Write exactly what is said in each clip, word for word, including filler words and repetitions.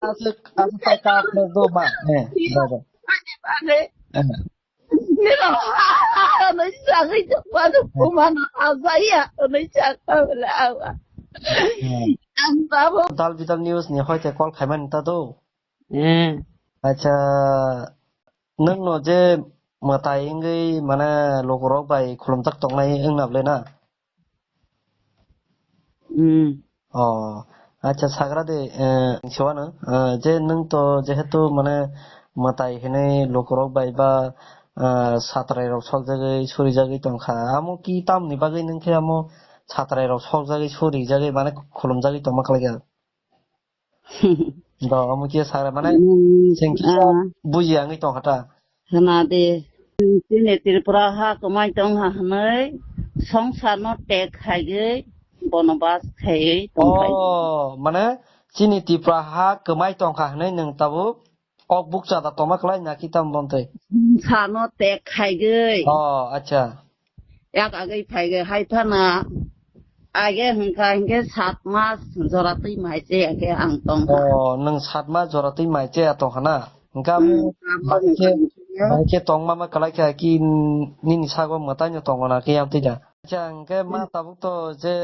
Aswk, aswk ta kap no do ma. Eh, do, do. Eh. Nino ha ha ha no chagwi chakma no puma no ha jaya no chakma bole awa. Eh. Ang babo. Dal Bidal News ni hoite call khaimani ta do. Eh. Acha, nwng no je mwtai wngwi mane lukurok bai khulumjak tongnai wngna bole na? Hmm. Oh, acha, sagra de, eh, siwano, eh, je nwng to jehetu mane mwtai hinwi lukurok bai ba, eh, satrai rok sokjagwi surijagwi tongkha. Amo ki tamni bagwi nwng khe amo satrai rok sokjagwi surijagwi mane khulumjagwi tongma khlai kha? Do, omo khe sara mane, hmm, seng kisa, ah, buji angwi tongkha ta. Hwnadi, chini Tripura ha kwmai tongha hwnwi songsarno tek khaigwi bonobas khaiwi tongphai. Oh, mane chini Tripura ha kwmai tongkha hwnwi nwng tabuk ok bukcha da tongma khlai na ki tam bontwi? Sano tek khaigwi. Oh, acha. Yak agwi phaigwi hai phano age hwnkha hinkhe sat mas jora twi mai che age ang tongkha. Oh, nwng sat mas jora twi mai che tongkha na? Hwnkhe amo, hmm, bahai khe, bahai khe tongma ma kwlai kha ki nini sago mwtai no tongo na ki yam twi da? Acha, hwnkhe ma, hmm, tabuk to je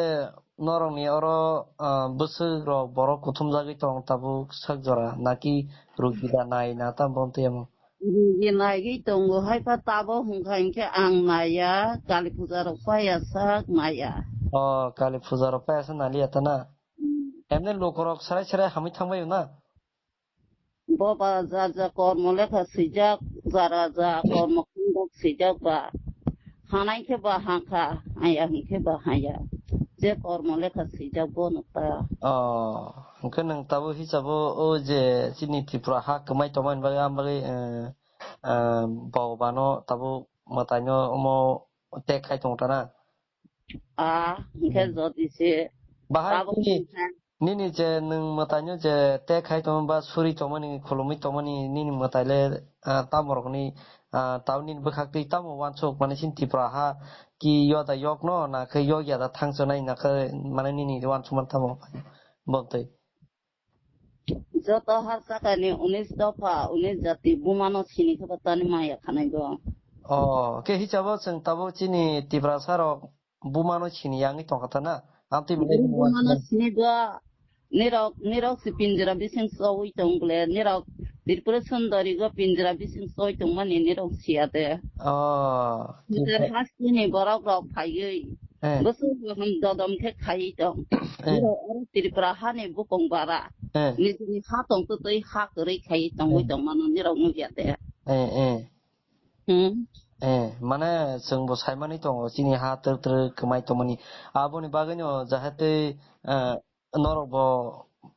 norokni oro, ah, bwswk rok borok kuthumjagwi tong tabuk sak jora naki rugi da nai na tam bontwi amo? Rugi naigwi tongo, hai pha tabo hwnkha hinkhe ang naiya, Kali puja rok paiya sak naiya. Oh, Kali puja rok paiya sak naliya ta na? Hmm. Emne lukurok serai serai hamwi thangbaio na? Boba ja ja kormo lekha swijak, jara ja kormo khumdok swijak ba. Hanai khe ba hakha, haya hwnkhe ba haya. Je kormo lekha swijak bono ta. Oh, hwnkhe nwng tabuk hisabo o je chini Tripura ha kwmai tongmani bagwi, ang bagwi, eh, eh, bobano tabuk mwtaino omo tek khai tong ta na? Ah, hwnkhe, hmm, jodi se bahai tabuk nini, hwnkhe nini je nwng mwtaino je tek khai tongmani ba suri tongmani, khulumwi tongmani nini mwtai le, ah, tamo rokni, ah, tamo nini bwkhak twi tamo uansuk mani chini Tripura ha ki yoda yokno na khe yokya da thangchonai na khe mane nini uansukmani tamo bo twi? Joto ha sakani unis dopha, unis jati bumano sini khe ba tani maya khanai bo. Oh, khe hisabo chwng tabuk chini Tiprasa rok bumano sini yangwi tongkha ta na? Amtwi belai bumano sini do, nirok, nirok si pinjra bising sowi tong bole, nirok Tripura Sundari go pinjra bising sowi tongmani nirok siya de. Oh, Mister Tripura. Hasteni borok rok phaiwi. Eh. Bwswk kaham dodom khe khaiwi tong. Eh. Oro, oro Tripura hani bukung bara. Eh. Nijini ha tong twtwi ha kwrwi khaiwi tongwi, eh, tongmano nirok nukya de. Eh, eh. Hmm. Eh, mane chwngbo saimani tongo chini ha twk twk kwmai tongmani. Aboni bagwino jahate, eh, norok bo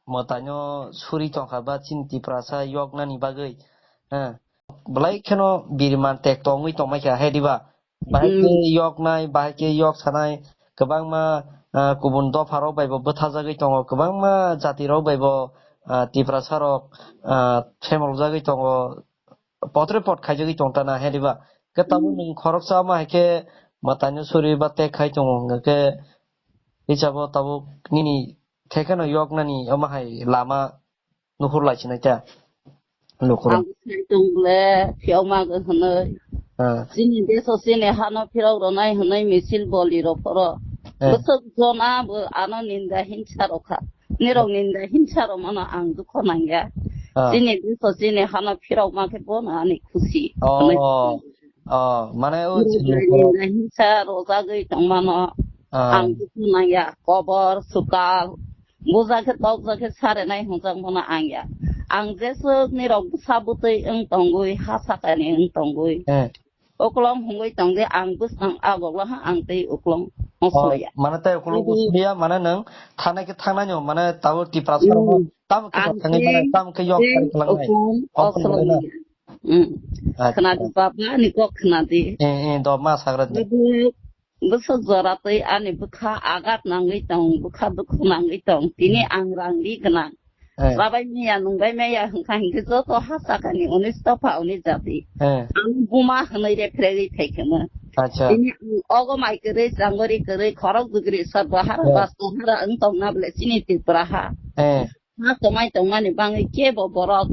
mwtaino suri tongkha ba chini Tiprasa yoknani bagwi, ha, belai kheno biriman tek tongwi tongmai kha, hai diba? Bahai khe, hmm, yoknai, bahai khe yok sanai, kwbangma, ah, kubun dopha rok bai bo bwthajagwi tongo, kwbangma jati rok bai bo, ah, Tiprasa rok, ah, phemrokjagwi tongo, potre pot khaijagwi tong ta na, hai diba? Khe tabuk, hmm, nwng khoroksa ma hai khe mwtaino suri ba tek khai tongo, hwnkhe hisabo tabuk nini khe kheno yoknani omo hai lama nuhur lai sinai ta lukurok. Ang sai tong le, phiyok ma go hwnwi. Ah. Chini deso chini hano phirok ronai hwnwi misil boli rok phoro. Eh. Bwswk jona bo ano ninda hinsa rok kha. Nirok ninda hinsa rok mano ang dukho nangya. Ah. Chini deso chini hano phirok ma khe bono ani khusi. Oh. Hwnwi. Oh, mane o chini lukurok. Ninda hinsa rojagwi tongmano, ah, ang dukhu nangya, kobor, swkal, buja khe tokjak khe sarenai hwnjakmano ang ya. Ang jeswk nirok bwsa bwtwi wng tongwi, ha sakani wng tongwi. Eh. Uklong hwngwi tongdi, ang bwskang agogla ha ang tei uklong. Oh, mosloya. Mane tei uklong, hmm, mosloya, mane nwng thanai khe thangnai no, mane tabuk Tiprasa rok, hmm, tamo khe ang thangwi mane, tei tamo khe yok tei kari klangnai. Uklong, oh, osloya. Hmm. Acha. Khwnadi baba, ani kok khwnadi. Eh, eh, do ma sagra di. Bwswk jora twi ani bwkha agat nangwi tong, bwkha dukhu nangwi tong. Tini, hmm, ang rang ri gwnang. Eh. Rabai maya, nungbai maya hwnkha hinkhe joto ha sakani unis dopha unis jati. Eh. Ang buma hwnwi rephragwi phaikhe mo. Acha. Tini ang ogo mai kwrwi, changori kwrwi, khorok dugri, sarbo hara, eh, basto hara wng tongna bole chini Tripura ha. Eh. Ha kwmai tongmani bangwi kebo borok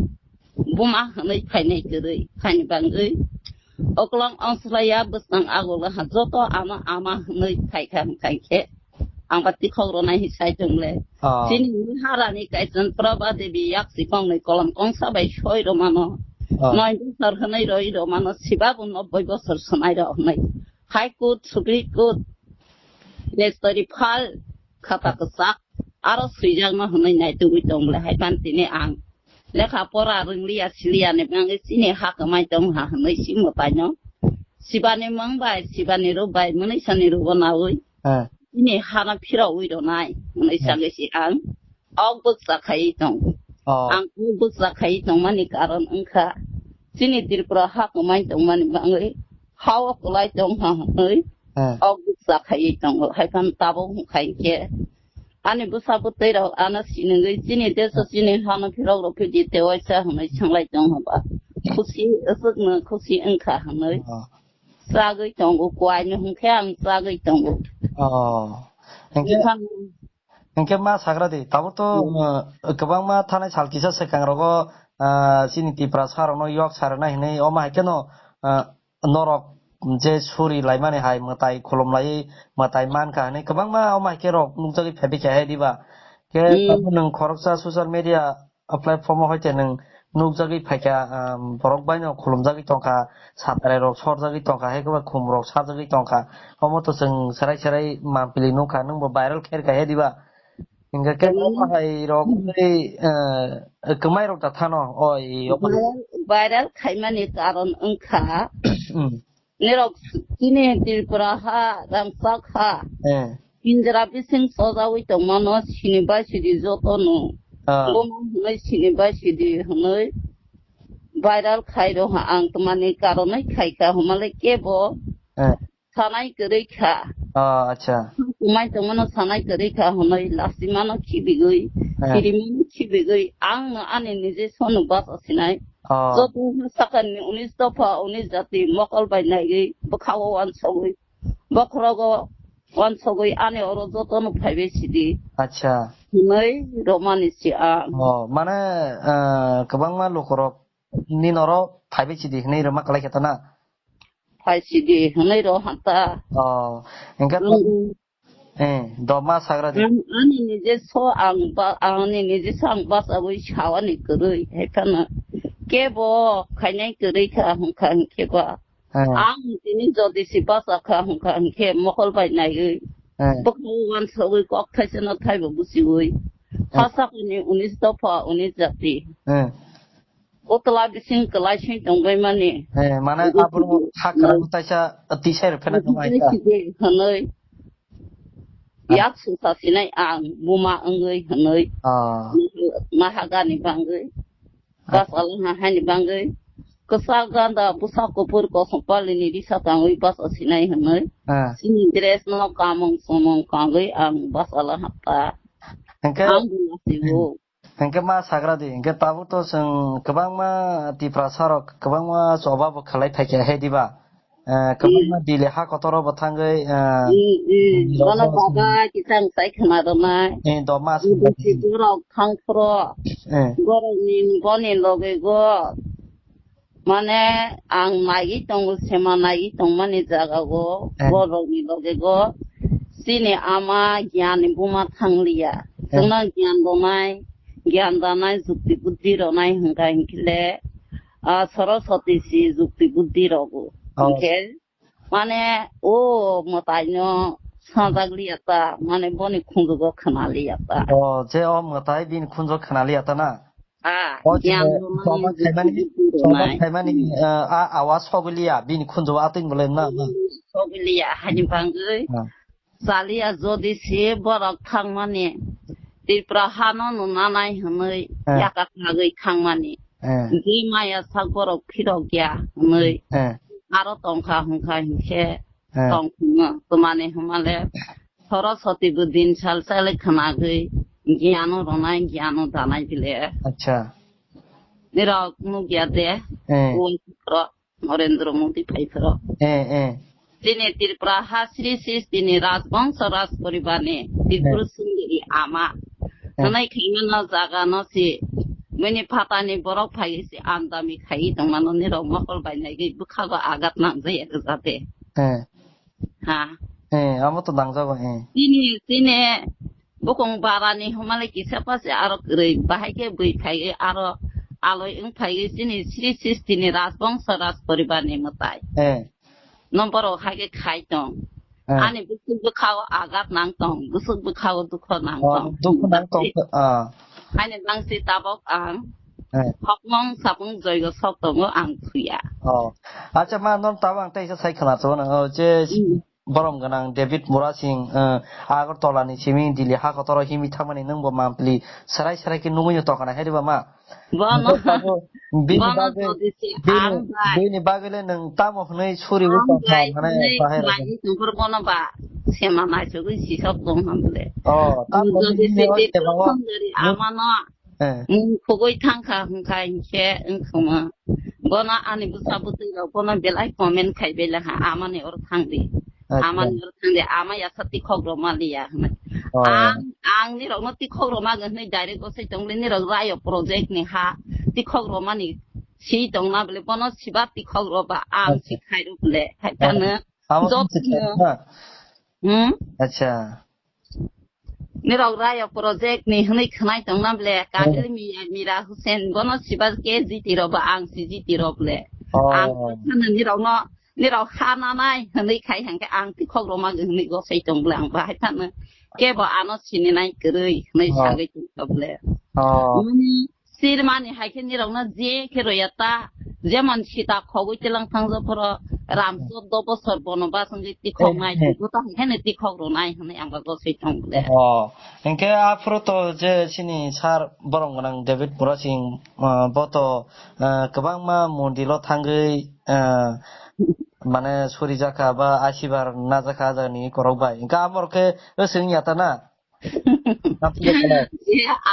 buma hwnwi phainai kwrwi, haini bangwi oklong ongslaiya bwswng agola ha joto ama ama hwnwi phaikha hwnkha khe ang ba tikhok rwnai hi sai tongle. Ah. Chini harani kaisang Prabha Devi yak sikong nai kolom kongsa bai soi romano. Ah. Noi bosor hwnwi roi romano siba bo nobboi bosor swnai rok hwnwi. High Court, Supreme Court, Rajistry file, khata kwchak, aro swijak no hwnwi naitugwi tong le hai pan tini ang lekha pora rwngliya siliya ni bangwi chini ha kwmai tong ha hwnwi si mwtai no sibani mung bai, sibani rw bai, mwnwi sani rw bo nawi. Ah. Chini ha no phirogwi rwnai hwnwi Hmm. sagwi si ang. Ok bwkcha khaiwi tongo. Oh. Ang ok bwkcha khaiwi tongmani karon wngkha, chini Tripura ha kwmai tongmani bangwi ha o kwlai tong ha hwnwi Eh. ok bwkcha khaiwi tongo. Haiphano tabuk hwnkha hinkhe ani bwsa bwtwi rok ano sinigwi chini deso chini hano phirok rok phidi tewaisa hwnwi swnglai tong hwnba. Khusi aswkno khusi wngkha hwnwi Oh. chagwi tongo, kuaino hwnkhe ang chagwi tongo. Oh. Hwnkhe Wngkha Hinkhe ma sagra di, tabuk to, Hmm. uh, kwbangma thanai sal kisa swkang rogo, uh, chini Tiprasa rokno yok sa rwna hinwi, omo hai kheno, uh, norok je suri laimani hai mwtai khulum lai, mwtai man kha hinwi kwbangma omo hai khe rok nukjagwi phaibikha he diba? Khe Hmm. tabuk nwng khoroksa social media a platform o hoite nwng nukjagwi phaikha, um, borok baino khulumjagwi tongkha, satrai rok sorjagwi tongkha, hai kheba khum rok sajagwi tongkha. Omo to chwng serai serai mampili nukha, nwngbo viral khairkha he diba? Hinkhe khe Kwmai. omo hai rok tei, uh, kwmai rok da thano, oi, omo. Viral, viral khaimani karon wngkha. Hmm. Nirok chini Tripura ha, rangchak ha. Eh. Indra bising sojawi tongmano sini bai sidi jotono. Ah. Bono hwnwi sini bai sidi hwnwi viral khai rw ha ang tmani karonwi khai kha hwnmale kebo Eh. sanai kwrwi kha. Ah, acha. Kumai tongmano sanai kwrwi kha hwnwi lasimano khibigwi, Eh. kirimano khibigwi ang no ani nije sono bas asinai. Oh. Joto sakani unis dopha, unis jati mokol bai naigwi, bwkha-o wansogwi, bokhorogo wansogwi, ani oro jotono phaibai sidi. Acha. Hwnwi romani si ang. Oh, mane, ah, kwbangma lukurok nini oro phaibai sidi hwnwi rwma kwlai khe ta na? Phai sidi hwnwi rw hanta. Oh, hwnkhe Ang Eh, doma sagra di. Ang, ani nije so ang ba, ani nije so ang bachagwi sawani kwrwi, hai phano kebo khainai kwrwi kha, hwnkha hinkhe ba. Eh. Ang tini jodi si bachakha, hwnkha hinkhe mokol bai naiwi. Eh. Bwkha wansogwi kok thaisano thaibo buchiwi. Eh. Hasakni unis dopha, unis jati. Eh. O tola bising kwlai swi tongbai mani. Eh, mane Unis abro jati. Hakra taisa tisai rw phena Unis jati hwnwi. Ah. Yak sungsa sinai ang buma wngwi hwnwi. Ah. Mahagani bangwi. Ah. Bachalaha haini bangwi. Kwchak ganda bwsa kuphur kosom palini risa tangwi bacha sinai hwnwi. Ah. Chini dress no kamung sumung kangwi ang bachalaha ta. Hwnkhe Ang buma siwo. Hwnkhe ma sagra di, hwnkhe tabuk to chwng kwbangma Tiprasa rok kwbangma choba bo khlai phaikha he diba? Eh, kwbangma Mm. Delhi ha kotor o bo thangwi, eh, Mm, mm. Nirok Bono bo baba kisang sai khna rwnai. Eh, doma Ibu sagra di. Sibu rok thang phro. Eh. Borok ni boni loge go. Mane ang naigwi tongo, sema naigwi tongmani jagao, Eh. borokni logego chini ama giyanni buma thangliya. Eh. Chwngno giyan rwnai, giyan danai, jukti buddhi rwnai hwnkha hinkhe le, ah, Saraswati si jukti buddhi rogo. Oh. Hinkhe mane o mwtaino sajak liya ta, mane boni khunjugo khna liya ta. Oh, je o mwtai bini khunjugo khna liya ta na? Ah, O chini giyan rwnai, choba khaimani, buddhi choba rwnai. Khaimani, eh, a awa sogwiliya, bini khunjugo atwini bolai na, na. Sogwiliya, haini bangwi. Ah. Chaliya jodi se borok thangmani, Tripura hano nunanai hwnwi Eh. Yaka khagwi thangmani. Eh. Di maya sak borok phirokya hwnwi. Eh. Aro tongkha hwnkha hinkhe Eh. tongthungo. Twmani hwnmale Saraswati bo din sal sale khwnagwi giyano rwnai, giyano danai bile. Acha. Nirok nukya de. Eh. Ui phro, Narendra Modi phai phro. Eh, eh. Chini Tripura ha Sri Sri chini Rajbongso Rajporibar ni Tripura Eh. Sundari ama. Hwnwi khaimano jaga no si. Bini phatani borok phai si andami khai tongmano nirok mokol bai nai bwkhago agat nangjaya jate. Eh. Ha. Eh, amo to nangjago, eh. Chini, chini bukung barani humale kisa pase aro kwrwi bahai khe bui phai aro aloi wng phai chini Sri Sristini Rajbongso Rajporibarni mwtai. Eh. Nomborok hai khe khai tong. Eh. Ani bwswk bwkhao agat nang tong, bwswk bwkhao dukho nang Oh, tong. Dukho nang tong, ah. Haini bangsi tabok ang Eh. hokmong sapung joigo sok tongo ang thuya. Oh. Acha ma, non tabang tei sa sai khana to na, oh, je Mm. Borom gwnang David Murasing, eh, Agartala ni simi Delhi ha kotoro himi thangmani nwng bo mampli sarai sarai khe nugui no tokana hai riba ma. Bono, Bo tabuk bini bono bagwi, jodi se bini, ang bai, bini bagwi le nwng tamo hwnwi suri ang wi tong kha bai hwnwi hwnwi bahai rok. Mai tongphuru bono ba sema naisugwi sisok tong hwnle. Oh, tamo Ang hwnwi jodi bini se o sema o thangdari nwng amano Eh. Mung khogoi thang kha hwn kha hinkhe wng khwma. Bono ani bwsa bwtwi rok bono belai comment khai belai kha, amani oro thang di. Acha. Amani oro thang di, ama yasa tikhok rok ma liya hwnwi. Oh. Ang, ang nirok no tikhok rok ma hwnwi direct gosai tong le nirok rayo project ni ha tikhok rok mani si tong na bole bono siba tikhok rok ba ang Acha. Si khai rok le hai Oh. Tano. Amo Jot tong si khai no. Na? Hmm? Acha. Nirok Rayo project ni hwnwi khwnai tongna ble, Kadil Miya, Mira Hussein, bono siba ke G T rok ba ang si G T rok le. Oh. Ang khana nirok no, nirok hana nai hwnwi khai hangke ang tikhok roma hwnwi gosai tong ble ang bahai khana. Kebo ano sini nai kwrwi hwnwi Oh. Sagwi tong ble. Oh. Mani Sirmani hai khe nirokno je khe roya ta, jemon Sita khogwi tilang thangjaphoro ram chuddo bosor bonobas wngwi tikhok nai, Eh, eh. Buta hai kheno tikhok rwnai hwnwi ang bagwi swi thang le. Oh, hinkhe aphuru to je chini sir borom gwnang David Murasing, ah, bo to, ah, kwbangma mondilo thangwi, ah, mane surijakha ba asibar najakha ajani korok bai. Hinkhe amor khe swngya ta na?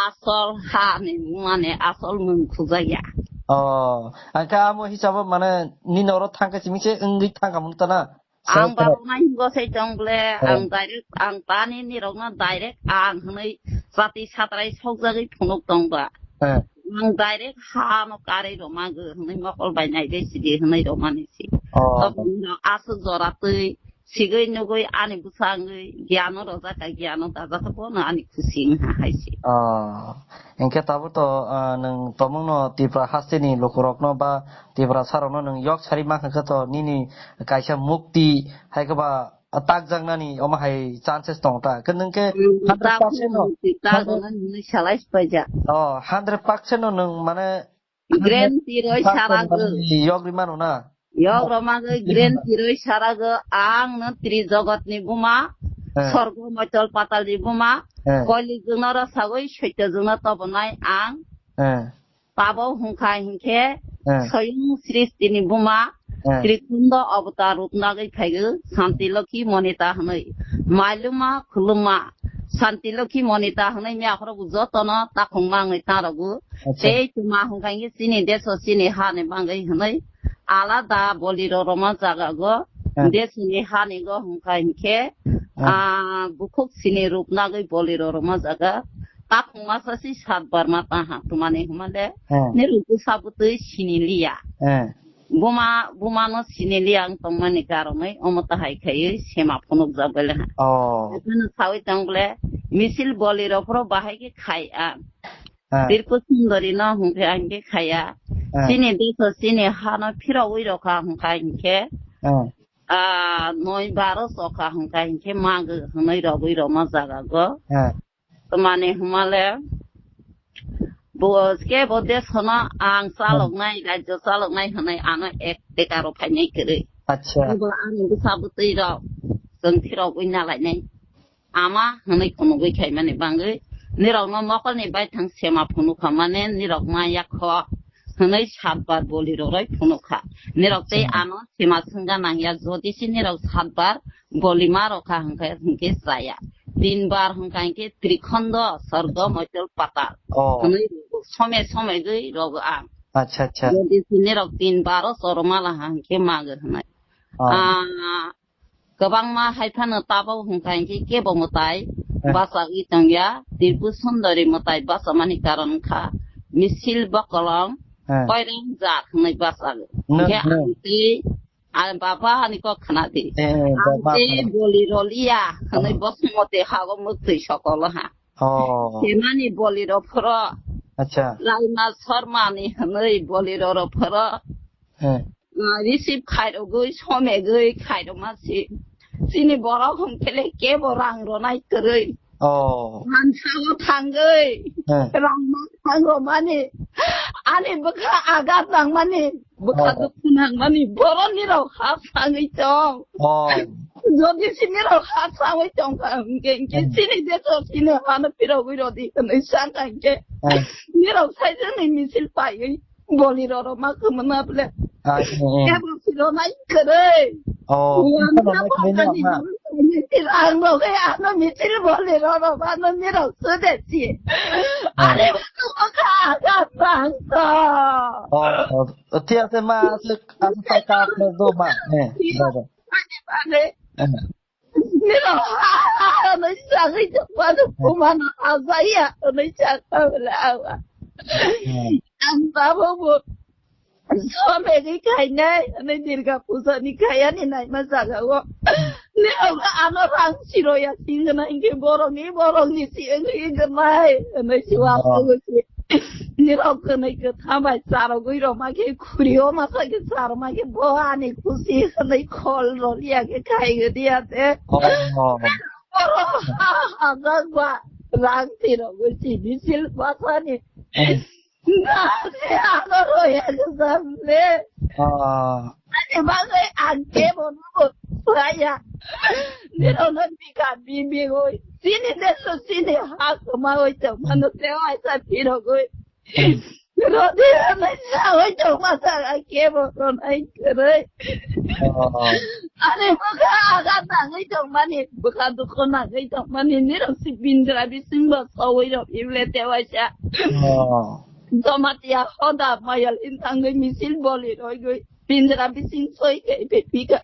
Asol ha ni mane asol mung khujaya. Oh, angka amo hisabo mane nini oro thangka simi se wngwi thangka mung tana. Ang baro nai hingo sai tong ble, ang direct, ang tani ni rok no direct, ang hwnwi chati satrai sokjagwi phunuk tong ba. Eh. Ang direct ha no karwi roma go hwnwi mokol bai nai de sidi hwnwi roma ni si. Oh. Toboni rok aswk jora twi sigwi nugwi ani bwsa wngwi giano rojak kha, giano dajak kha, bono ani khusi wngha hai se. Oh, hinkhe tabuk to, ah, nwng tomungno Tripura hasteni lukurokno ba Tripura sarokno nwng yok sari mankha khe to nini kaisa mukti hai khe ba takjaknani omo hai chances tongo ta? Khe nwng khe Hmm, hundred percent no, tak hwnwi salai sipaijak. Oh, hundred percent no nwng mane Guarantee roi sarago. Yogri mano na? Yog romagoi guarantee roi sarago. Ang no tri jogot ni buma, eh, sorgo moitol patal ni buma, eh, koili jwng no rw sagoi soito jwng no tobonai ang. Eh. Tabo hwnkha hinkhe, eh, soyung srishti ni buma, eh, Trikhundo avatar rupnagoi phaigo, Santi Lokhi Monita hwnoi. Mailuma khuluma, Santi Lokhi Monita hwnoi miyakhorogo jotono takhungma wngoi tarogo. Acha. Tei tuma hwnkha hinkhe chini deso chini hani bangwi hwnwi alada boliro rwma jagago, ah, desini hanigo hwnkha hinkhe, ah, ah, bukhuk sini rupnagwi boliro rwma jaga. Takhungma sasi satbar ma taha tumani hwnmale, ah, nirok bwsa bwtwi sini liya. Ah. Buma, buma no sinili ang tongmani karonwi omo tahai khaiwi sema phunukjak bai le ha. Oh. Haphano sawi tong ble misil bolirok phoro bahai khe khai ang. Ah. Tirku Sundari no hwnkhe ang khe khaya. Ah. Chini deso chini hano phirogwi rokha hwnkha hinkhe. Ah. Ah, noi baro sokha hwnkha hinkhe magwi hwnwi rogwi roma jagago. Ah. Tamani hwnmale, bo, kebo desono ang chaloknai, rajyo chaloknai hwnwi ano ek dekaro phainai kwrwi. Acha. Bo ani bwsa bwtwi rok, chwng phirogwi nalainai. Ama hwnwi phunugwi khaimani bangwi, nirokno mokolni baithang sema phunukha mane nirok ma yakho. Hwnwi satbar bolirok roi phunukha. Nirok tei ano sima swngna nangya, jodi se nirok satbar bolima rokha hwnkhe, hwnkhe chaya. Tinbar hwnkha hinkhe trikhondo, sorgo, moitol, patal. Oh. Hwnwi some some gwi rogo ang. Acha, acha. Jodi se nirok tinbaro choromala ha hinkhe mago hwnwi. Oh. Ah, kwbangma hai phano tabok hwnkha hinkhe kebo mwtai. Eh. Bachagwi tongya, Tripur Sundori mwtai bachamani karon wngkha, misil bokolong, eh, koirang jat hwnwi bachago. No, hwnkhe no. Ang tei a baba ani kok khna di. Eh, eh, ang baba tei khna. Bolero liya hwnwi, oh, bosong motwi hago mwktwi sokolo ha. Oh. Hemani bolero phoro. Acha. Laima Sharmani hwnwi bolero ro phoro. Eh. Ah, receive khairogwi, somegwi khairokma si. Chini borok hwn khe le kebo rang ronai kwrwi. Oh. Mansa o thangwi. Eh. Rang ma thang romani. Ani bwkha agat nangmani. Bwkha, oh, dukhu nangmani. Borok nirok ha sangwi tong. Oh. Jodi si nirok ha sangwi tong kha, hwnkhe, hwnkhe, hmm, chini deso chini hano phirogwi rodi hwnwi sa kha hwnkhe. Hmm. Nirok saijani misil paiwi. Bolero rok ma kwmwna ble. Ah, eh, eh. Kebo siro nai kwrwi. Oh, uang kebo nai kwrwi, kebo nai kwrwi. Ang rok e ano misil bolero rok ano nirok sudesi. Ah. Are baka aga bangsa. Oh, oh. Thik ase ma, aswk, aswk ta ka do ma. Eh, thik ase. Baba. Bale, bale. Eh. Nirok ha ha ha hwnwi sagwi tongmano, hmm, bumano hamjaya hwnwi sakha bwle awa. Hmm. Ang tabukbo somegwi khainai hwnwi Durga Puja ni khayani naima jagao. Nirok ano rang siroya singna hinkhe borokni, borokni si wngwi gnai hwnwi si, oh, wasago si. Nirok kwnwi kwthang bai charogwi rwma khe, khuri o masa khe charwma khe, bo ani khusi hwnwi khol rw liya khe khai gwi diya de. Oh. Borok ha ha jak ba rang tirogwi si misil basani. Eh. Nani ano roya khe sam le. Ah. Ani bagwi ang kebo nugo raya. Nirok no bika bibigoi. Chini deso chini ha kwma oi tongmano tewaisa phirogwi. Hmm. Rodi hwnwi sawi tongma sakha kebo ronai kwrwi. Oh. Ani bwkha agat nangwi tongmani, bwkha dukhu nangwi tongmani, nirok si pindra bisingbo sawi rok ible tewaisa. Oh. Jamatia hoda mayal intangwi misil boli roigwi. Pindra bising soi khe ibe pika.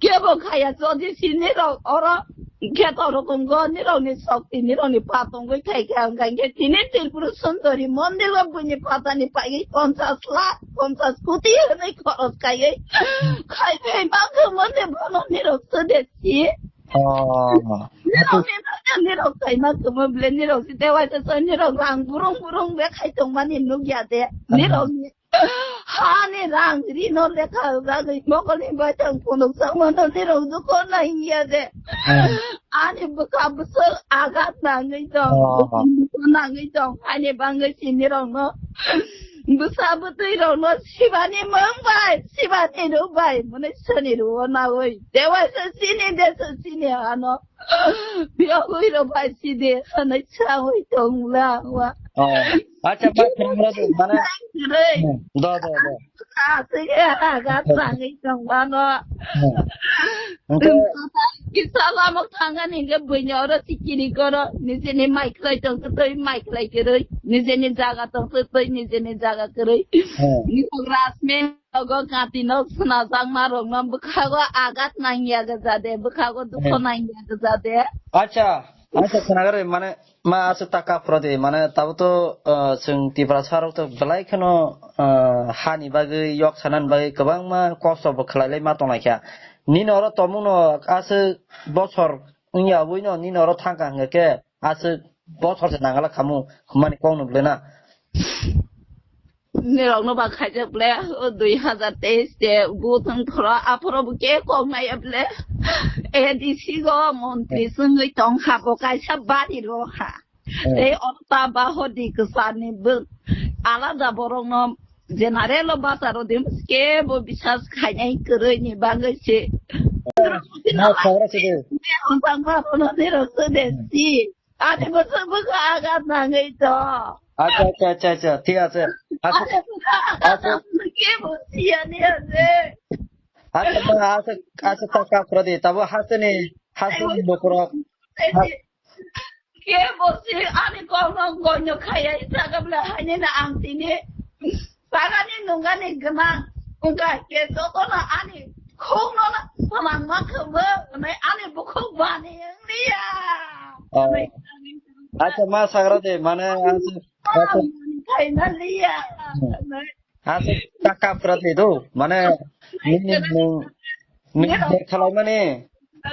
Kebo khaya jodi si nirok oro kheto rokongo nirokni sokti nirokni patongwi khai khe ang khe tini Tripura Sundori mondirgo buini patani paiwi ponchas lakh, ponchas koti hwnwi khoros kaiwi khai phai ma khe mondir bono nirok sode si. Oh. Nirokni bagwi nirok khai ma khe mo ble nirok si tewaisa soi nirok rang burung burung be khai tongmani nukya de. Aha. Nirokni Hani rang rino lekha ragwi mokolni baithang phunuk changmano nirok dukho nangya de. Hmm. Ani bwkha bwswk agat nangwi tong, oh, bwkha dukho nangwi tong, ani bangwi si nirokno bwsa bwtwi rokno sibani mung bai, sibani ruk bai, mwnwi sani rwo nawi. Dewaisa sini desa sini ano. Biyogwi rok bai sidi hwnwi sawi tongla wa. Oh. Acha, ma khwrang rw mane. Kwrwi. Hmm. Do, do, do. Aswk e haga sangwi tongmano. Hmm. Kisa lama thangani hwnkhe buini oro sikiri koro. Nijeni mai khlai tongtwi twi mai khlai kwrwi. Nijeni jaga tongtwi twi nijeni jaga kwrwi. Hmm. Nijeni rasmi. Nogo kati nok swnajak ma rok no bwkhago agat nangya gwja de, bwkhago dukho, hmm, nangya gwja de. Acha, acha, khwnagar mane ma aswk ta kaphro de, mane tabo to, ah, chwng Tiprasa rok to belai kheno, ah, hani bagwi, yok sanani bagwi kwbangma kosto bo khlai lai ma tong lai kha. Nini oro tongmung no aswk bosor wngya ui no nini oro thang kha hwnkhe aswk bosor se nangala khamu hwnmani kok no bwle na. Nirokno ba khaijak ble, o dui hazar teis de booth wng phoro, aphoro bo khe kok naiya ble. A D C go montri, hmm, swngwi tong kha, bo kaisa bari rw kha. Hmm. Tei oro ta ba hodi kwchani bo alada borokno general o bacharo de kebo bisas khainai kwrwini bagwi se. Hmm. Nirok no ba rwno nirok se de si. Ani bwswk bwkha agat nangwi tong. Acha, acha, acha, acha, thik ase. Acha, ani bwkha agat, acha, nangwi kebo siyani ase. Acha, acha, acha, ta kaphro di. Tabo hasini, hasini bokhorok. Kebo si ani kokno gonyo khaya, i jaga bwla haini na ang tini. Bagani nungani gwnang, wngkha khe jotono ani khukno na samang ma khwmwi hwnwi ani bukhuk bani wng liya. Oh. Acha ma sagra de, mane acha, acha. Khaina liya. Acha ka kapra de do, mane nini nung, nung de khalai mane,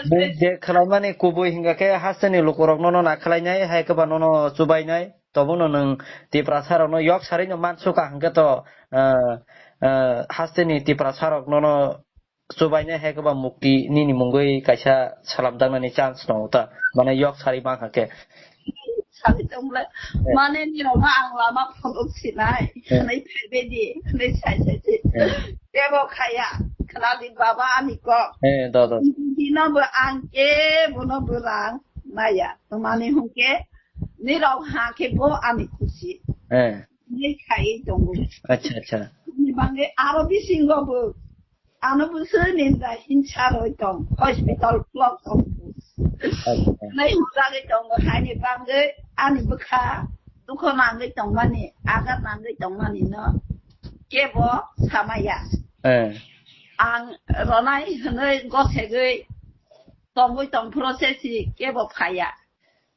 nung de khalai mane kubui hinga khe hasteni lukurok nono na khalai nai, hai khe ba nono chubai nai. Tobono nung Tiprasa rokno yok sari no mansuka hingke to, ah, ah, hasteni Tiprasa rok nono chubainai hai khe ba mukti nini mungwi kaisa salam dangnani chance tongo ta, mane yok sari mankha khe. Sari tongmle, eh, mane nirokno ang lama phunuk sinai, eh, hinwi phaibaidi, hinwi sai sai di. Eh. Tebo khaya, khnadi baba ani kok. Eh, do, do. Dino bo ang kebono bo rang maya, twmani hwnkhe nirok ha khe bo ani khusi. Eh. Hinwi khaiwi tongo. Acha, acha. Ani bangwi aro bisingo bo Ano bwswk ninda hinsa roi tong, hospital flop tong. Acha. Nai hwnjagwi tongo, haini bangwi ani bwkha dukho nangwi tongmani, agat nangwi tongmani no kebo samaya. Eh. Ang ronai hwnwi gosegwi tongwi tong process si kebo phaya.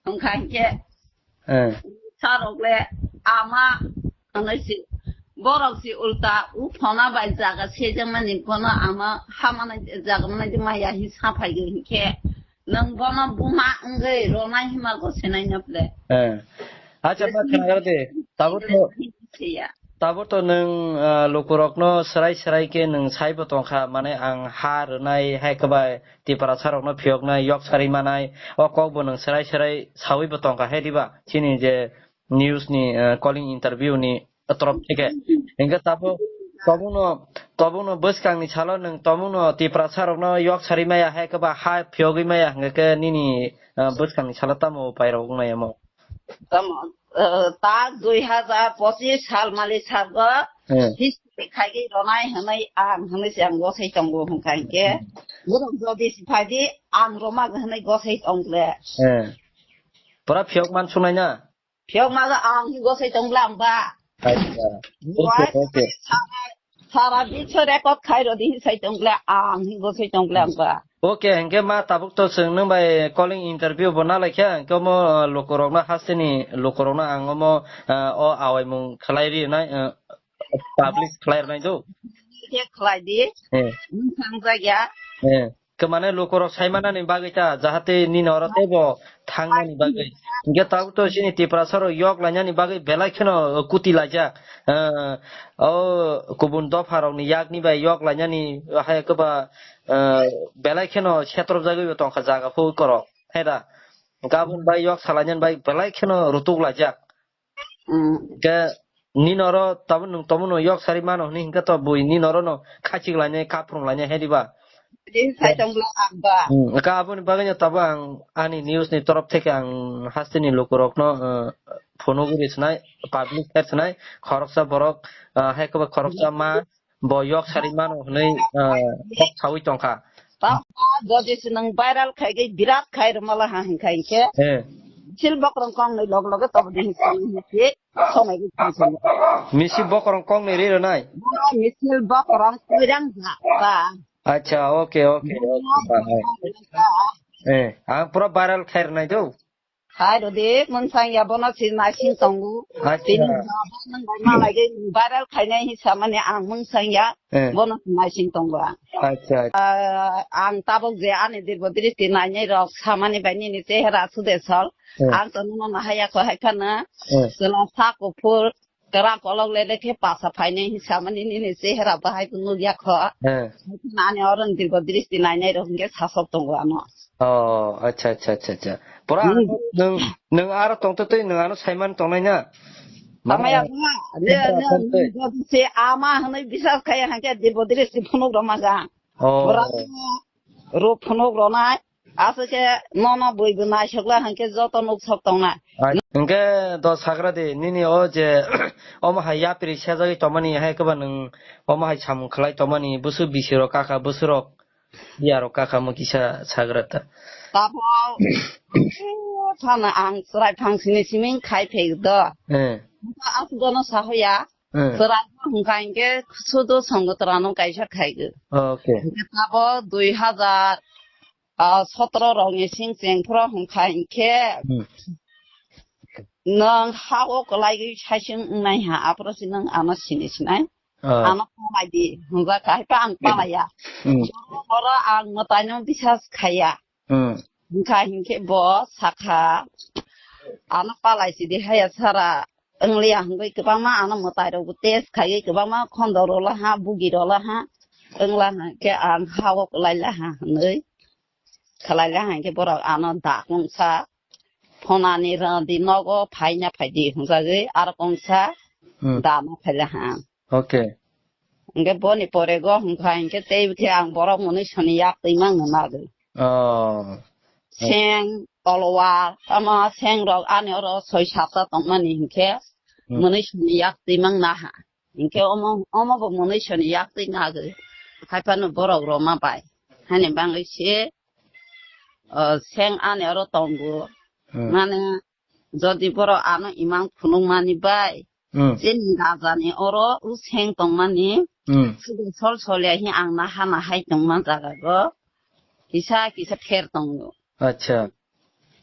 Wngkha hinkhe Eh. Sarok le ama hwnwi si, borok si ulta u phona bai jaga sejakmani bono ama hamani jaga manai maya hi saphai hinkhe nwng bono buma wngwi ronai hima go senai no ple. Eh. Acha ma khnagra de. Tabuk to Siya. Tabuk to nwng, ah, lukurokno serai serai khe nwng saibo tongkha, mane ang ha rwnai hai khe bai Tiprasa rokno phiyoknai, yok sari manai, o kok bo nwng serai serai sawi bo tongkha, he diba? Chini je news ni, eh, calling interview ni torop theke. Hingke tabuk, tabukno, tabukno bwskang ni salo nwng tabukno Tiprasa rokno yok sari maya hai khe ba ha phiyogwi maya hingke khe nini, eh, bwskang ni salo tamo upai rok wngnai omo? Tamo, eh, ta dui hazar pochis sal mali sago Hmm. history khaigwi ronai hwnwi ang hwnwi se ang gosai tongo hwnkha hinkhe. Hmm. Borok jodi siphai di ang roma hwnwi gosai tong le. Eh. Pura phiyok man sunai na? Phiyok ma ang hi gosai tong le ang ba. Acha. Buai Okay, okay. Sara, sara bisho record khai rodi hi sai tong le ang hi gosai tong le ang ba. Okay, hingke ma tabuk to chwng nwng bai calling interview bo nalai khe, hingke omo, uh, lukurokno hasteni lukurokno ang omo, uh, o awaimung khlai ri nai, uh, publish khlai rwnai do. Khe khlai di. Eh. Nwng thang jak ya. Eh. Khe mane lukurok saimanani bagwi ta, jahate nini oro teibo thangnani bagwi. Hingke tabuk to chini Tiprasa rok yok lainani bagwi belai kheno kuti laijak. Eh, o kubun dopha rokni yakni bai yok lainani hai khe ba, eh, belai kheno setrop jagwi bo tongkha jaga phu korok. Hai da? Gabun bai yok salainani bai belai kheno rutuk laijak. Mm. Ke nini oro tabuk nwng tabuk nwng yok sari mano hwnwi hinkhe to bui nini oro no khachik lainai, kaprung lainai, hai diba? Din sai tong bla ang ba. Hmm, ka aboni bagwi no tabuk ang ani news ni torop theke ang hasteni lukurokno, eh, phunugwi ri swnai, public khe swnai, khoroksa borok, eh, hai khe ba khoroksa ma, bo yok sari mano hwnwi, ah, kok sawi tongkha. Ta, jodi se nwng viral khaigwi birat khai rwmala ha hinkha hinkhe. Eh. Misil bokrong kongnwi log loge tobo di hinkha hinkhe sonai gwi thangsani. Misil bokrong kongnwi ri rwnai? Misil bokrong kwrang ja ta. Acha, okay, okay, okay. Eh, ang pura viral khai rwnai do. Hai rodi, mwnsang ya bono si naising tongo. Acha. Tini baba nang bai malai ge viral khainai hi samani ang mwnsang ya. Eh. Bono si naising tongo ang. Acha, acha. Ah, ang tabok je ani dirbo dristi nainai rok samani bai nini chehera sude sol. Eh. Ang to nono nahaya ko hai khana. Eh. Sela sa kuphur. Kwrak kolok le le khe pasa phainai hinsamani nini chehera bahai bo nukya kho. He. Nani oro nwng dirbo dristi nainai rok hinkhe sasok tongo ano. Oh, acha, acha, acha, acha. Pura Hmm. ano nwng, nwng aro tongtwtwi nwng ano saiman tongnai na? Tamo ya Mane, ba, le, Tiprasa le, tongtwi. Jodi se ama hwnwi bisas khaiya hinkhe dirbo dristi phunuk rok maga. Oh. Pura ro phunuk ronai, aswk khe nono bui bo naisokla hinkhe joto nuk sok tongnai. Ai, hinkhe do sagra di, nini o je omo hai yapri sejagwi tongmani, hai khe ba nwng omo hai samung khlai tongmani, bwswk bisi rok, kaka bwswk rok, biya rok, kaka mo kisa sagra ta. Tabo, thana ang chwrai phang sini siming khai phek do. Eh. Aswk gono sahoya. Eh. Chwrai hwnkha hinkhe sudu songotrano kaisa khaigo. Okay. Hinkhe tabo dui hazar ah, sotro rokni sing cheng phro hwnkha hinkhe Hmm. nwng ha-o kwlaigwi saisung wngnai ha, aphuru se nwng ano sini sinai. Ah. Ano palai di, hwnjak kha, haikhe ang palaiya. Hmm. Oro ang mwtaino bisas khaiya. Hmm. Hwnkha hinkhe bo sakha, ano palai sidi haya sara wngliya hwnkhe kwbangma ano mwtairokbo test khaiwi kwbangma khondorok laha, bugirok laha, wngla hwnkhe ang ha-o kwlai laha hwnwi. Khlai le hai khe borok ano da kongsa phonani rw di nogo phaina phai di hwnjagwi aro kongsa Hmm. da no phai le ha. Okay. Hwnkhe boni pore go hwnkha hinkhe tei khe ang borok mwnwi soni yak twi mangno nagwi. Oh. Seng, tolwar, tamo seng rok ani oro soi sata tongmani hinkhe Hmm. mwnwi soni yak twi mang naha. Hinkhe omo, omo bo mwnwi soni yak twi nagwi. Haiphano borok roma bai. Hani bangwi se, o, seng ani oro tongo. Hmm. Mane, jodi borok ano imang phunukmani bai, Hmm. chini rajani oro u seng tongmani, Hmm. side sol solia hi ang naha nahai tongma jagago, kisa kisa pher tongo. Acha.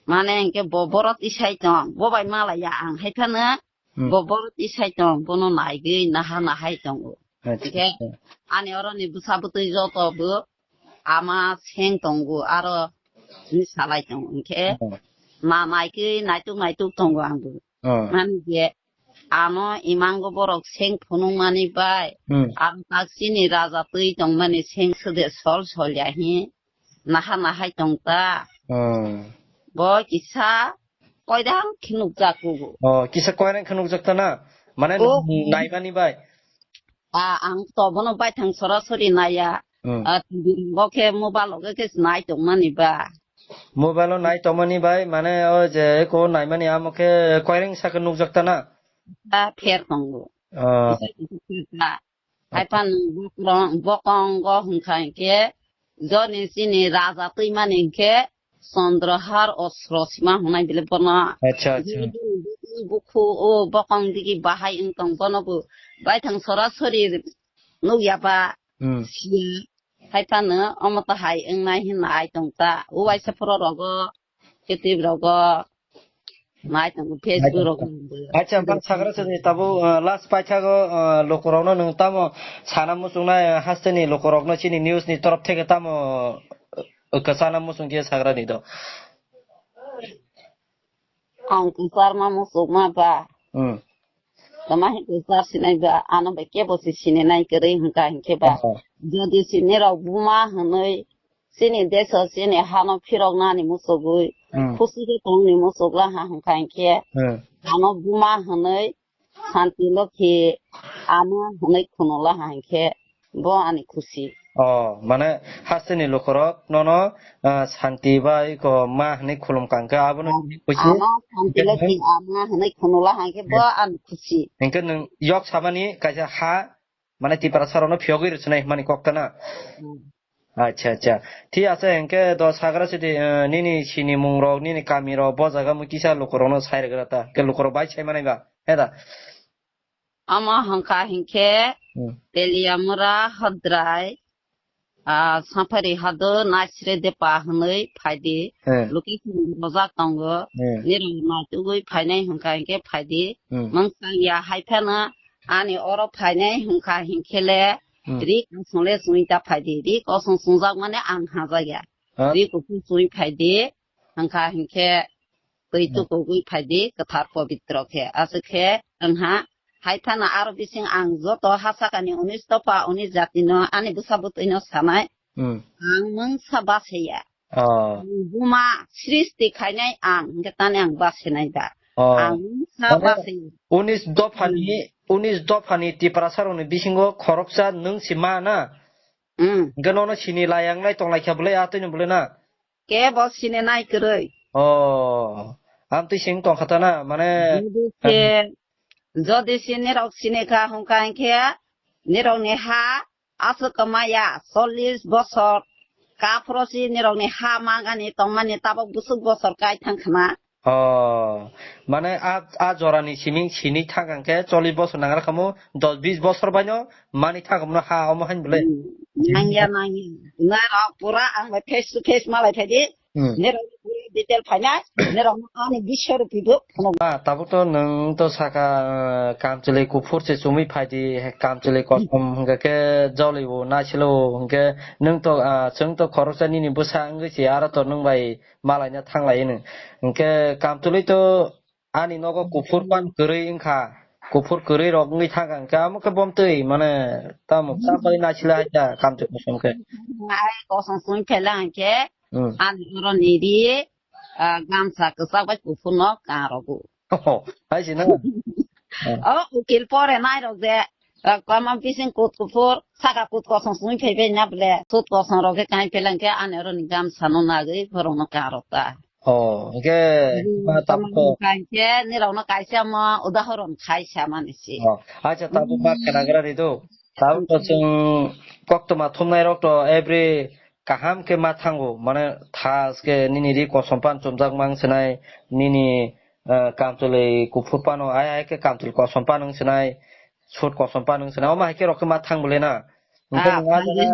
Mane hinkhe bo borok tisai tong, bo bai malaya ang haiphano, Hmm. Bo borok tisai tong, bono naigwi naha nahai tongo. Acha, Hinkhe acha. ani oroni bwsa bwtwi joto bo ama seng tongo, aro ni salai tongo. Hinkhe Hmm. ma naigwi naituk naituk tongo ang bo. Hmm. Mani je ano imango borok seng phunukmani bai, Hmm. aro tak chini raja twi tongmani seng sede sol sol ya hi naha nahai tong ta. Hmm. Bo kisa koidang khe nukjak kugo. Oh, kisa koirang khe nukjak ta na? Mane Oh. naimani bai? Ah, ang to bono baithang sorasori naiya. Hmm. Ah, T V bo khe mobile o khe nai tongmani ba. Mobile o nai tongmani bai, mane o je ko naimani amo khe koirang sa khe nukjak ta na? Ah, pher tongo. Oh. Kisa kisa pher ta. Hai phano bokrong, bokongo hwnkha hinkhe, joni chini raja twimani hinkhe Chandrahar Osro sima hwnai bile bono. Acha, acha. Bukhu o bokong digi bahai wng tong bono bo baithang sorasori nukya ba Hmm. siya. Hai phano omo to hai wngnai hinna ai tong ta. O waisa phoro rogo, kitip rogo, Nai tongo Facebook rok. Acha, bang sagra sini tabo, uh, last paithago, uh, lukurokno nwng tamo sana muchungnai, uh, hasteni lukurokno chini news ni torop theke tamo, uh, kwchana muchung khe sagra ni do. Ang kwcharma muchukma ba. Hmm. Tama hi kwchar sinai ba, ano ba kebo si sininai kwrwi hwnkha hinkhe ba. Aha. Jodi sini rok buma hwnwi chini deso chini hano phiroknani muchugwi, Hmm. khusi khe tongni muchuk laha hwnkha hinkhe, Hmm. ano buma hwnwi Santi Lokhi ama hwnwi khunulaha hinkhe bo ani khusi. Oh, mane hasteni lukurok nono, ah, Santi bai ko ma hwnwi khulum kangkhe abono khusi. Ano Santi Lokhi ama hwnwi khunulaha hinkhe bo ani khusi. Hinkhe nwng yok samani kaisa ha Mane Tiprasa rokno phiyogwi rwchwnai hwnmani kok ta na? Hmm. Acha, acha. Thik ache, hinkhe do sagra sidi, eh, nini sinimung rok, nini kami rok, bo jaga mui kisa lukurokno sai rwgra ta. Ke lukurok bai sai manai ba, he da? Omo hwnkha hinkhe, Hmm. Teliamura, Hodrai, ah, Sampari hado naisre depa hwnwi phaidi, Hmm. location rojak tongo, Hmm. nirok naitugwi phainai hwnkha hinkhe phaidi, Hmm. mungsang ya hai phano ani oro phainai hwnkha hinkhele, Hmm. ri kosongle chungwi ta phaidi, ri kosong chungjak mane ang hajak ya, Ha? ri kuphur chungwi phaidi, hwnkha hinkhe twi Hmm. tukugwi phaidi kwthar pobitro khe, aswk khe wngha. Hai phano aro bising ang joto ha sakani unis dopha, unis jatino ani bwsa bwtwino sanai, Hmm. ang mungsa basaiya. Oh. Ang buma sristi khainai ang, hwnkhe tani ang basinai da. Oh. Ang mungsa Mane basaiya. Unis dophani, Hmm. unis dophani Tiprasa rokni bisingo khoroksa nwng si ma na? Hmm. Hwnkhe nono sini layang lai tong lai kha bwlai, a twino bwlai na? Kebo sini nai kwrwi. Oh, amtwi sing tong kha ta na, mane, Jodi se, jodi se nirok sini kha hwnkha hinkhe, nirokni ha aswk kwmaya, chollish bosor kaphro se nirokni ha mangani tongmani tabok bwswk bosor kai thang khna. Oh, mane a, a jorani siming sini thang hwnkhe chollish bosor nangra khamu, dos bis bosor baino mani thang khamu ha omo hain bwle. Hmm. Nangya, nangya. Norok pura ang bai face to face malai phaidi. Hmm. Norok pura detail phainai. Norok ani bisho rupido. Ah, tabuk to nwng to saka, ah, kamchwlwi kuphur se chumui phaidi, kamchwlwi kosom hwnkhe jolibo naisilo hwnkhe nwng to, ah, chwng to khoroksa nini bwsa wngwi se aro to nwng bai malaina thanglai hwno. Hwnkhe kamtwlwi to ani nogo kuphur pan kwrwi wngkha, kuphur kwrwi rok wngwi thangkha, hwnkhe amo khe bomtwi mane tamo chapari naisila hai ta kamtwi kosom khe. Ai kosom sung phela hwnkhe Hmm. ani oro niri, ah, gamsa kwchak bai kuphur no karogo. Oh, hai se na? Oh, ukil pore nai rok je, ah, kwma bising kut kuphur, saka kut kosom sung phai bai na bole, kut kosom rok khe kai phela hwnkhe ani oro ni gamsa no nagwi borok no karok ta. Oh, hwnkhe ma tabuk to. Kaisa, nirok no kaisa mo udahoron khai sa mani si. Oh, acha, tabuk ma khnagra ri do. Tabuk to chwng koktwma thumnai rok to every kaham khe ma thango. Mane thas khe nini ri kosom pan chumjak mang sinai, nini, eh, kamchwlwi kuphur pano ai ai khe kamchwlwi kosom pan wng sinai, sut kosom pan wng sinai. Omo hai khe rok khe ma thang bole na. Hwnkhe ah, nwng a jaga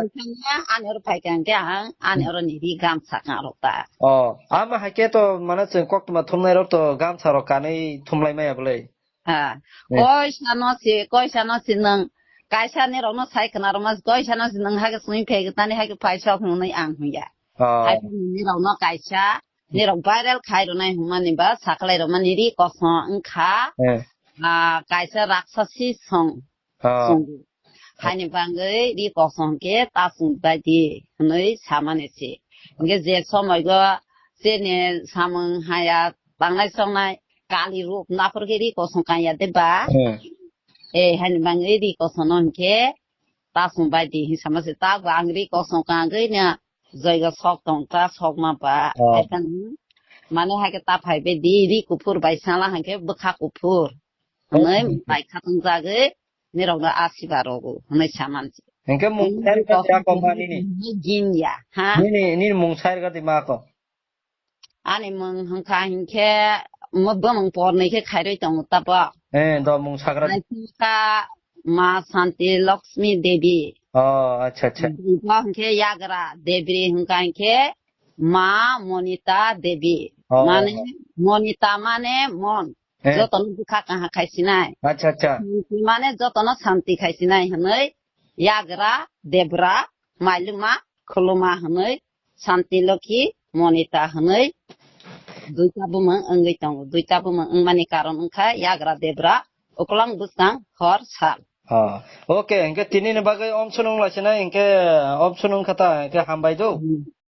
ani oro phai kha hwnkhe ang ani oro ni ri gamsa kang rok ta. Oh, ama hai khe to mane chwng koktwma thumnai rok to gamsa rok kanwi thumlai maya bwle. Ah, hmm. Koisa no si, koisa no si nwng kaisa ni rok no sai khna rok ma, koisa no si nwng hai khe sui phai khe tani hai khe phai sok hwnwi ang hwnya. Oh. Hai khe ni rok no kaisa, ni rok viral khai rwnai hwnmani ba saklai rok mani ri kosom wngkha. Hmm. Ah, kaisa raksasi song. Oh. Song. Haini bangwi ri kosom khe ta sung bai di hwnwi samani se. Hwnkhe je somoigo chini samung haya tangnai songnai kali rup naphor khe ri kosom kanya de ba. Hmm. Eh, haini bangwi ri kosom no hwnkhe ta sung bai di hin sama se. Ta bo ang ri kosom kangwi na joigo sok tong ta sok ma ba. Oh. Hai khe mane hai khe ta phai bai di ri kuphur bai sala hai khe bwkha kuphur. Hwnwi bai kha tong jagwi nirok no asiba rogo hwnwi samani. Hwnkhe mung sai rwkha tei ako ma nini? Gimya, ha? Nini, nini mung sai rwkha tei ma ako? Ani mung hwnkha hinkhe mo-, bwmung pornwi khe khairwi tongo tabo. Eh, do mung sagra. Naisingkha Ma Santi Lakshmi Devi. Oh, acha, acha. Bo hinkhe yagra Devi hwnkha hinkhe Ma Monita Devi. Oh. Mane Monita mane mon. Eh. Jotono bwkha kaha khaisinai. Acha, acha. Santi mane jotono santi khaisinai hwnwi yagra, debra, mailuma, khuluma hwnwi Santi Lokhi, Monita hwnwi duita bumung wngwi tongo. Duita bumung wngmani karon wngkha yagra, debra, uklang bwskang, hor, sal. Ah, okay, hwnkhe tini ni bagwi omsonong lai sinai, hwnkhe omsonong kha ta, hwnkhe hambai do. Hmm.